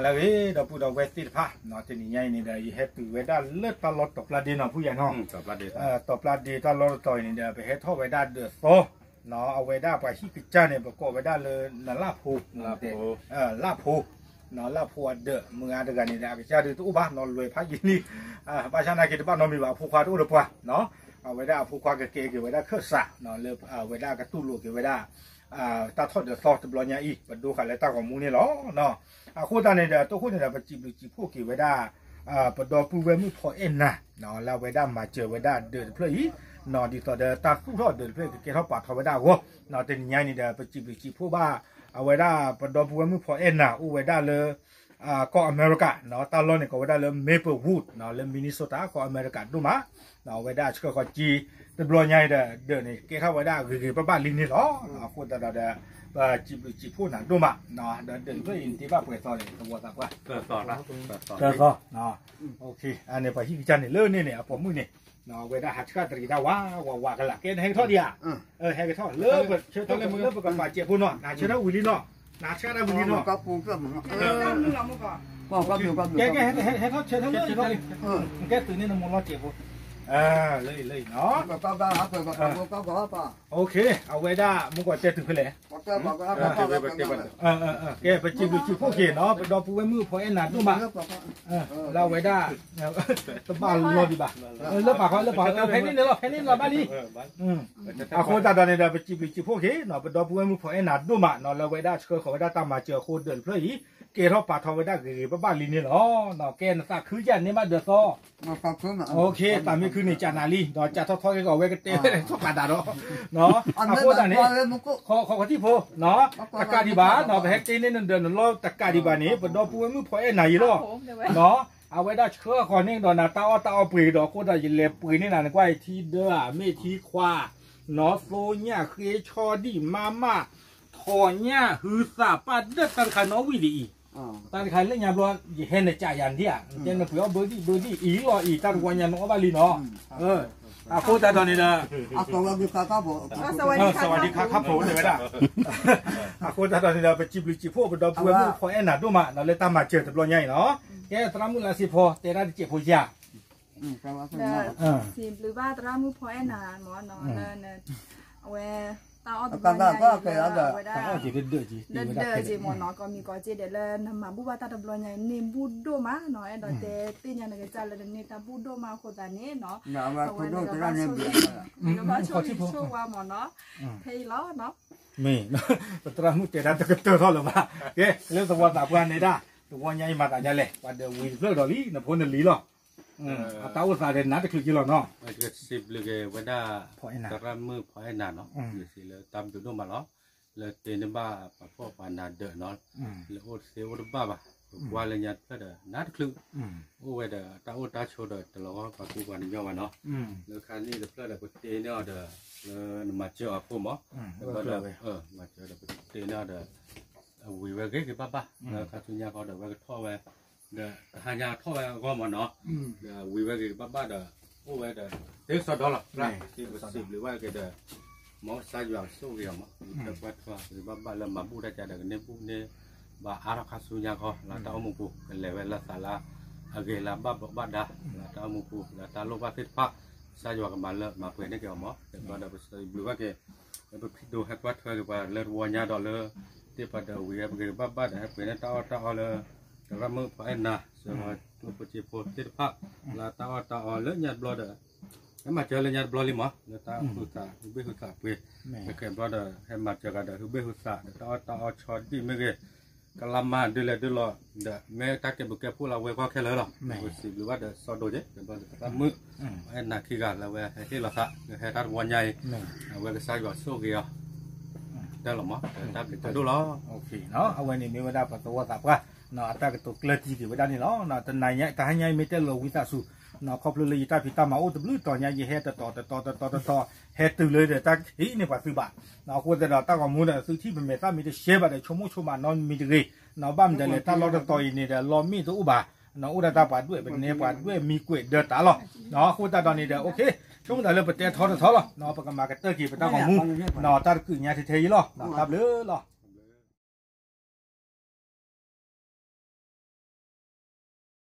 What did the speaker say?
လၢအဂ့ၤ ဒီပုၢ်ဒီဝဲၢ်သ့ၣ်တဖၣ်, တနံၤညါအံၤန့ၣ်ဒီး ယဟဲတုၤဝဲဒၣ်လၢတၢ်လီၢ်တီၤပျၢ်ဒ့နီၤ ဖုယၤနီၤ, တီၤပျၢ်ဒ့တၢ်လီၢ်တတီၤအံၤန့ၣ်ဒီး ပဟဲထီၣ်ဝဲဒၣ်ဒၢးသီ, အဝဲဒၣ်ပှၤဟံၣ်ကစၢ်န့ၣ် ပကိးဝဲဒၣ်လၢနလၢ်ဖိ, လၢ်ဖိ, လၢ်ဖိအဒၢး မုၢ်ဂၤတဂၤန့ၣ်ဒီး အကစၢ်ဒုးတအိၣ်ဘၣ်နီၤ လွဲဖးယံာ်လံ, ဘၣ်ဆၣ်နာ်က့ၤတဘၣ်နီတမံၤဘၣ် အဖိခွါတအိၣ်ဒီးပှၤ, အဝဲဒၣ်အဖိခွါကကဲက့ၤဝဲဒၣ်ခၢၣ်စး လၢအဝဲဒၣ်ကတူၢ်လိာ်က့ၤဝဲဒၣ် တၢ်ထီၣ်ဒၢးသီတဘျီညါအံၤ ပဒိဃာ်လၢတၢ်ဂီၤမူန့ၣ်လီၤ. အဃိသတးန့ၣ်ဒီး တိခိၣ်န့ၣ်ဒီး ပစံးဘျုးစံးဖှိၣ်က့ၤဝဲဒၣ် ပဒီပုၢ်ဝဲၢ်မုၣ်ဖီအဲၣ်နၤ လၢအဝဲဒၣ်မၤစၢၤဝဲဒၣ်ဒၢးတဖျၢၣ်အံၤ, ဒ်သိးဒီးတၢ်သူၣ်ထီၣ်ဒၢးတဖျၢၣ်အံၤ ကကဲထီၣ်ပာ်ထီၣ်ဝဲဒၣ်အဂီၢ်, တနံၤညါအံၤန့ၣ်ဒီး ပစံးဘျုးစံးဖှိၣ်ဘၣ် အဝဲဒၣ်ပဒီပုၢ်ဝဲၢ်မုၣ်ဖီအဲၣ်နၤ အိၣ်ဝဲဒၣ်လၢ ကီၢ်အမဲရကၤ, တၢ်လီၢ်န့ၣ်ကိးဝဲဒၣ်လၢ Maplewood လၢ Minnesota ကီၢ်အမဲရကၤဒိၣ်မး, အဝဲဒၣ်ဆှၢဃီၤက့ၤ တဘျီညါအံၤဒီး ဒၢးန့ၣ် ကဲထီၣ်ဝဲဒၣ်ဂ့ၤဂ့ၤဘၣ်ဘၣ်လံန့ၣ်လီၤ. အဃိသတးဒီး ပစံးဘျုးစံးဖှိၣ်နၤဒိၣ်မး, ဒီးဒၢးတဖျၢၣ်အံၤန့ၣ် ဒ့ဘၣ်ပှဲၤသီန့ၣ် သဝီသးပှၢ်, သၢသီ, အန့ၣ်ပှၤဟံၣ်ကစၢ်န့ၣ်လၢန့ၣ်န့ၣ် အပိာ်မုၣ်န့ၣ် အဝဲဒၣ်ဟးဆှၣ်တရံးတၢ်ဝးဝးဝးကလာ် ကဲနဟဲကထီၣ်ဒံးဧါ, ဟဲကထီၣ်လၢပကပာ်စဲးဖိနီၤ နဟးဆှၣ်ထီၣ်ဝံၤလံနီၤ, နဟးဆှၣ်တၢ်ဝံၤလံနီၤ ကဲ ကဲ ဟဲထီၣ်ဆၢထၢၣ်လၢ ကဲသုးန့ၣ်နမိၢ်လီၤစဲးဖိ, လၢအံၤလၢအံၤနီၤ, အဝဲဒၣ်မူကီးတဲတုၤဖဲလဲၣ်, ကဲ ပစံးဘျုးစံးဖှိၣ်က့ၤနီၤ ပဒီပုၢ်ဝဲၢ်မုၣ်ဖီအဲၣ်နၤဒိၣ်မး, လၢအဝဲဒၣ် တဘၣ်လီၤဒံးဘၣ်, လၢပာ်ခီလၢပာ် ဖဲန့ၣ်န့ၣ်လီၤ ဖဲန့ၣ်လီၤဘၣ်လံ, အဃိသတးဒီးန့ၣ်ဒီး ပစံးဘျုးစံးဖှိၣ်က့ၤနီၤ ပဒီပုၢ်ဝဲၢ်မုၣ်ဖီအဲၣ်နၤဒိၣ်မးနီၤ လၢအဝဲဒၣ်ဆှၢဃီၤဝဲဒၣ်တၢ်မၤစၢၤအဃိ ဒၢးတဖျၢၣ်အံၤ ကဲထီၣ်ပာ်ထီၣ်ဝဲဒၣ်ဂ့ၤဂ့ၤဘၣ်ဘၣ်လံန့ၣ်လီၤ. ကဲနသးခုယၤန့ၢ်ဘၣ်ဒၢးသီ သးမ့ၢ်ခုန့ၣ် ကးနၤလံ ဒီးကးထီၣ်ထီက့ၤကီးဝဲကတဲထီၣ်ကးဒၣ်ဒီး, အဃိသတးန့ၣ် ခီခီထံၣ်ဖိ တကးဒံးဘၣ်နီၤ ပဟဲတ့န့ၢ်နဒၢးနလီၢ်တကးဒံးဘၣ်န့ၣ် ပဒီပုၢ်ဝဲၢ်မုၣ်ဖီအဲၣ်နၤအံၤလီၤ, အဝဲဒၣ်ဆှၢဃီၤန့ၢ်ဒီးနၤတၢ်အီၣ်တၢ်အီပှ့ၤဒီး အဃိသတးယလဲၤပှ့ၤန့ၢ်နၤန့ၣ် ကွၢ်ထံဒၢဧါ မ့ၢ်ထံခွါ နီၤ သိညၣ်ဃ့ ဆီဒံၣ် မါမၢ် ထိးညၣ် ဟုသးပာ်ဒၢၣ် တၢ်တခါနီၣ်ဝံၤဒ်အံၤ, တၢ်တခါလၢညါဘျီ ယဟဲနကးယၤဒ်ဧါ ကဲနပှ့ၤအီၣ်ဘၢဒံၣ်ဘၢဒံၣ်အံၤလီၤအံၤ တၢ်တဝီညါနီၣ်အီၣ်ဘၣ်လံနီၤ, အဃိသတးဒီးန့ၣ်ဒီး စဝးဒံခါခါဖိ တဲဝဲဒၣ်, အဃိသတးဒီးန့ၣ်ဒီး ပစံးဘျုးစံးဖှိၣ် ပဒီပုၢ်ဝဲၢ်မုၣ်ဖီအဲၣ်နၤဒိၣ်မးနီၤ လၢတၢ်မၤစၢၤတဘျီညါအံၤနီၤ, ကဲသရၣ်မုၣ်လါစ့ဖီ တဲဒၣ်တစဲးဖိယၤ ဒီးစံးဘျုးဘၣ်သရၣ်မုၣ်ဖီအဲၣ်နၤမ့ၢ်နီၤ လၢ အဝဲ တၢ်အီၣ်တဘျီညါအံၤလၢအဝဲဒၣ် လၢဒၢးက့ၤမ့ၢ်နီၤ ကီၢ်မံၤကီၢ်စ့ၢ်ဒဲးလၢနမၤဘူၣ်ဘၣ်တၢ်တဘျီညါအံၤ န့ၢ်ဘူၣ်ဒိၣ်မးနီၤ အဲၣ်ဒိးတဲသ့ၣ်ညါနကစၢ်လၢနန့ၢ်တၢ်ဘူၣ်ဒိၣ်မးအဃိသတးန့ၣ်နီၤ အဝဲန့ၣ်ကဘၣ်ဆိၣ်ဂ့ၤဆိၣ်ဝါမ့ၢ်နီၤ ဖဲအံၤလီၤနီၤ မ့ၢ် ပသရၣ်မုၣ်တဲဒၣ်တကတၢၢ်ထီၣ်လၢၤဘၣ် ကဲ လၢသဝီသးပှၢ်န့ၣ်ဒၣ် တဝီညါအံၤမၤသးဒ်လဲၣ် ပှၤဒၢးဝံၤတဖျၢၣ်ဒီးလံ နဖိနလံၤလီၤ အတၢ်အိၣ်သးဒီးနၤတချုးက့လီၤနီၤ စံးဘျုးက့ၤဝဲဒၣ် သရၣ်မုၣ်ဖီအဲၣ်နၤနီၤ ယစံးလၢတၢ်ဘျုးဒိၣ်မးလီၤ လၢတ့န့ၢ်ဘၣ်ပှၤဖှီၣ်ပှၤနၤဒၢးနီၤ လၢအိၣ်သ့အိၣ်တဘၣ်ဘၣ် ပကွၢ်လၢညါတဖျၢၣ်ဒီး နၤတချုး အိၣ်ဝဲဒီးတၢ်အိၣ်တၢ်ဆိးဒီး တလီၤဂီၢ်ပှၤကူပှၤကညီဘၣ်နီၤ လၢခါန့ၣ်တဖျၢၣ်ဒီး ပတ့န့ၢ်အီၤဒီး လၢနမၤစၢၤအီၤအဃိမး မၤစၢၤဒီးပတ့န့ၢ်အီၤဒီး အဝံၤဝဲဂ့ၤဂ့ၤဘၣ်ဘၣ် လၢခါဆူညါဃီဒီး ဝဲကထီၣ်ဝဲ ဒီးတဟါညါထီၣ်ဝဲအဂီၢ်မးနီၤ ဒီးဝံၤဝဲဂ့ၤဂ့ၤဘၣ်ဘၣ်ဒီး အိၣ်ဝဲဒီး တ့ကစီဒီလီၤ ပစံးဘျုးဘၣ်က့ၤဒီး မ်စါယွၤကဆိၣ်ဂ့ၤအီၤမး တၢ်ကွၢ်ထွဲဂ့ၤဘၣ်ဘၣ်လၢမၤဘူၣ်တၢ်ကဒီးကန့ၢ်ဘူၣ်န့ၢ် ဘၣ်အါထီၣ်ခါဆူညါဃီ လၢတၢ်အိၣ်မူပူၤ ကလဲၤဝဲလၢသးလၢ အဂ့ၤလၢဘၣ်ဘျီးဘၣ်ဒါ လၢတၢ်အိၣ်မူပူၤ လၢတၢ်လိၣ်ဘၣ်သ့ၣ်တဖၣ် ကစၢ်ယွၤကမၤလၢမၤပှဲၤန့ၢ်က့ၤအီၤမး ဒီးဒီးပစံးဘျုးဘၣ်က့ၤ လၢပဖံဒိၣ်ဟဲကွၢ်ထွဲက့ၤပှၤလၢတဝီညါဒီးလၢ သ့ၣ်ပှၤဒီးဝံၤဝဲပဂ့ၤဘၣ်ဘၣ်ဒီး ဟဲပှဲၤန့ၢ်တၢ်အီၣ်တၢ်အီလၢ သရၣ်မုၣ်ဖီအဲၣ်နၤ စၢၤဝဲကျိၣ်ဖိစ့ဖိသ့ၣ်တဖၣ် လၢတၢ်အီၣ်တၢ်အီလၢညါတဘျီဒီး ဟဲမၤစၢၤလၢညါတဘျီလံမး လၢတၢ်ဃုသး ဘ့ၣ်ဃုသးပှ့ၤ ကဲဘျီဒီး ဟဲမၤစၢၤဂၤဒီး ဟုဘ့ၣ်ဟုသးဒီး တၢ်အီၣ်တၢ်အီဆီဒံၣ်မ့ၢ်ဂ့ၤ ကလါမါဒုးလဲၤဒုးလီၤ ဒီးမ့ၢ်တၢ်ကဲဘျုးကဲဖှိၣ်လၢအဝဲအဂီၢ်ခဲလၢာ်လီၤ ပစံးဘျုးဘၣ်ဒီးစီၤဒိၣ်က့ၤ ကဲဘျီဒီးသရၣ်မုၣ် အဲၣ်နၤခံဂၤလၢအဝဲဟဲဟ့ၣ်လီၤသး လၢဟဲတၢ်တဝီညါအံၤ အဝဲကစၢ်ယွၤဆိၣ်ဂ့ၤအီၤ တၢ်လီၤမး တၢ်ဘျုးတၢ်ဒိၣ်လီၤ အဝဲန့ၣ်မ့ၢ်ဝဲဒၣ်ပသဝီသးပှၢ် အတၢ်ကတိၤကျၢၢ်တံၢ်က့ၤဝဲဒၣ်န့ၣ်လီၤ. တနံၤညါ တဟါညါအံၤမ့ၢ်တဲလီၤဝံသးစူၤ ခီဖျိလၢယတၢ်ဖံးတၢ်မၤအိၣ်တဘျုးတီၤညါ ယဟဲတတီၤတတီၤတတီၤတတီၤ ဟဲတုၤလၢဒီးတၢ်ဟံးန့ၢ်ပှၤသုးဘၣ် အဃိသတးဒီးတၢ်ဂီၤမူဒီးသုထံၣ်ပမဲာ်သၣ်မံတရှဲဘၣ်ဒီး ဆိကမိၣ်ဆိကမးနီတမံၤတဂ့ၤ ဘၣ်မနုၤလဲၣ် တၢ်လီၢ်တတီၤအံၤန့ၣ်ဒီး လီၤမ့ၣ်တအိၣ်ဘၣ် အိၣ်ဒၣ်တၢ်ပှၤဒွဲၣ် ပနဲပှၤဒွဲၣ်မံကွဲးဒၢတၢ်လီၤ. အဃိသတးဒီးန့ၣ်ဒီး ဆိကမိၣ်သးလၢပတဲထီတထီလီၤ ပကမၤကတၢၢ်က့ၤပတၢ်ဂီၤမူ တၢ်တကုးညါထဲထဲအံၤလီၤ တၢ်ဘျုးလီၤ.